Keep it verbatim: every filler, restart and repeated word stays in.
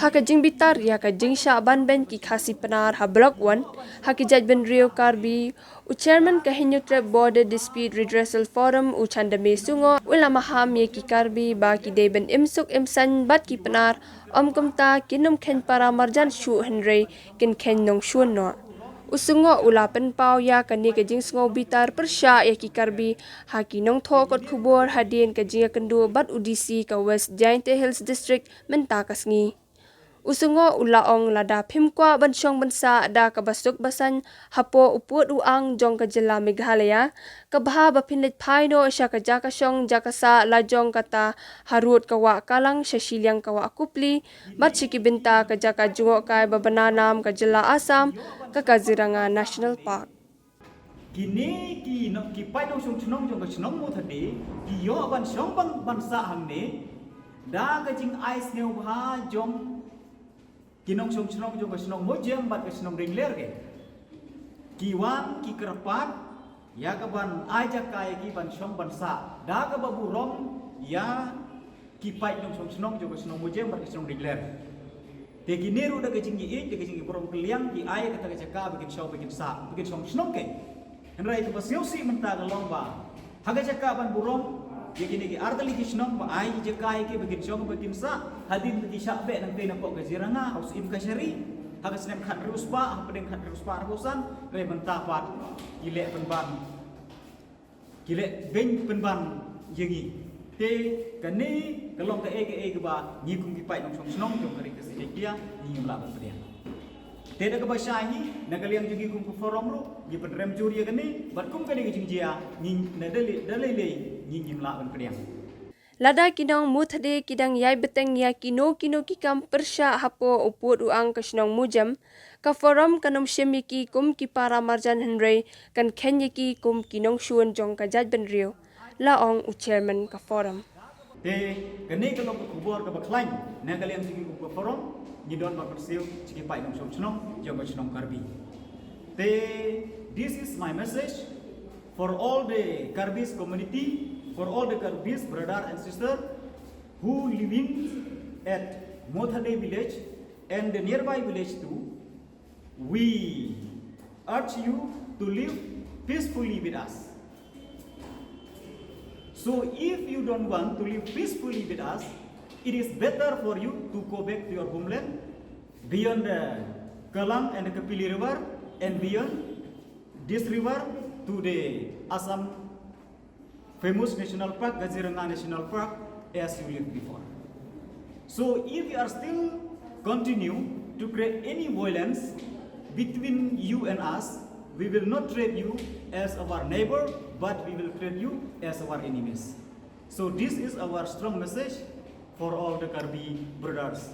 Ha ka jingbitar ïa ka jingshah ban beiñ ki Khasi Pnar ha Block one ha ki jaitbynriew Karbi, u Chairman ka Hynñiewtrep Border Dispute Redressal Forum, u Chandame Sungoh, u la maham ïa ki Karbi ba ki dei ban im suk im saiñ bad ki Pnar, ym kumta kin ym kheiñ para marjan shuh hynrei kin kheiñ nongshun noh. U Sungoh u la pynpaw ïa kane ka jingsngewbitar pyrshah ïa ki Karbi ha ki nongthoh kot khubor hadien ka jingïakynduh bad u D C ka West Jaintia Hills District mynta ka sngi. U Sungoh u la ong lada phim kwah ban shong ban sah da kaba suk ba saiñ hapoh u pud u ang jong ka jylla Meghalaya, ka bha ba phin leit phai noh sha ka jaka shong jaka sah la jong kata harud ka wah Kalang sha shiliang ka wah Kupli, bad sha ki bynta ka jaka jngohkai ba bna nam ka jylla Assam, ka Kaziranga National Park. Kine ki no, ki paid nongshong shnong jong ka shnong Mothade ki ïoh ban shong ban, ban sah hangne da ka jingai sngewbha jong ki nongshong shnong jong ka shnong Mojem bad ka shnong Ringler ke. Ki wan ki kyrpad ïa ka ban ai jaka ïa ki ban shong ban sah da kaba burom ïa ki paid nongshong shnong jong ka shnong Mojem bad ka shnong Ringler. Te kine ruh da ka jingïeit, da ka jingïaburom kylliang, ki ai kata ka jaka ba kin shong, ba kin sah, ba kin shong shnong ke. Hynrei kaba sngewsih mynta ka long ba ha ka jaka ban burom ïa kine ki artylli ki shnong ba ai jaka ïa ki ba kin shong ba kin sah, hadien ba ki shah beh nangtei napoh Kaziranga ha u Syiem Kashari ha ka snem khathynriew spah, ha pdeng khathynriew spah arphew san, hynrei mynta pat ki leh pynban, ki leh beiñ pynban ïa ngi. Te kane ka long kaei kaei kaba ngi kum ki paid nongshong shnong jong ka Ri Khasi Jaiñtia ngim lah ban pdiang. Te da kaba shai hi na ka liang jong ngi kum ka forum ruh ngi pynrem jur ïa kane, bad kum kane ka jingjia ngi na da lei da lei lei ngim lah ban pdiang. Lada ki nong Mothade ki dang ïai bteng ïa kino kino ki kam pyrshah hapoh u pud u ang ka shnong Mojem, ka forum kan ym shim ïa ki kum ki para marjan hynrei kan kheiñ ïa ki kum ki nongshun jong ka jaitbynriew, la ong u Chairman ka forum. Te kane ka long ka khubor kaba khlaiñ na ka liang jong ngi kum ka forum, ngi don ban pynsiew sha ki paid nongshong shnong jong ka shnong Karbi. Te this is my message for all the Karbis community, for all the Karbis brother and sister who living at Mothade village and the nearby village too. We urge you to live peacefully with us. So if you don't want to live peacefully with us, it is better for you to go back to your homeland, beyond the Kalang and the Kapili River, and beyond this river to the Assam famous National Park, Kaziranga National Park, as you lived before. So if you are still continue to create any violence between you and us, we will not treat you as our neighbor, but we will treat you as our enemies. So this is our strong message for all the Karbi brothers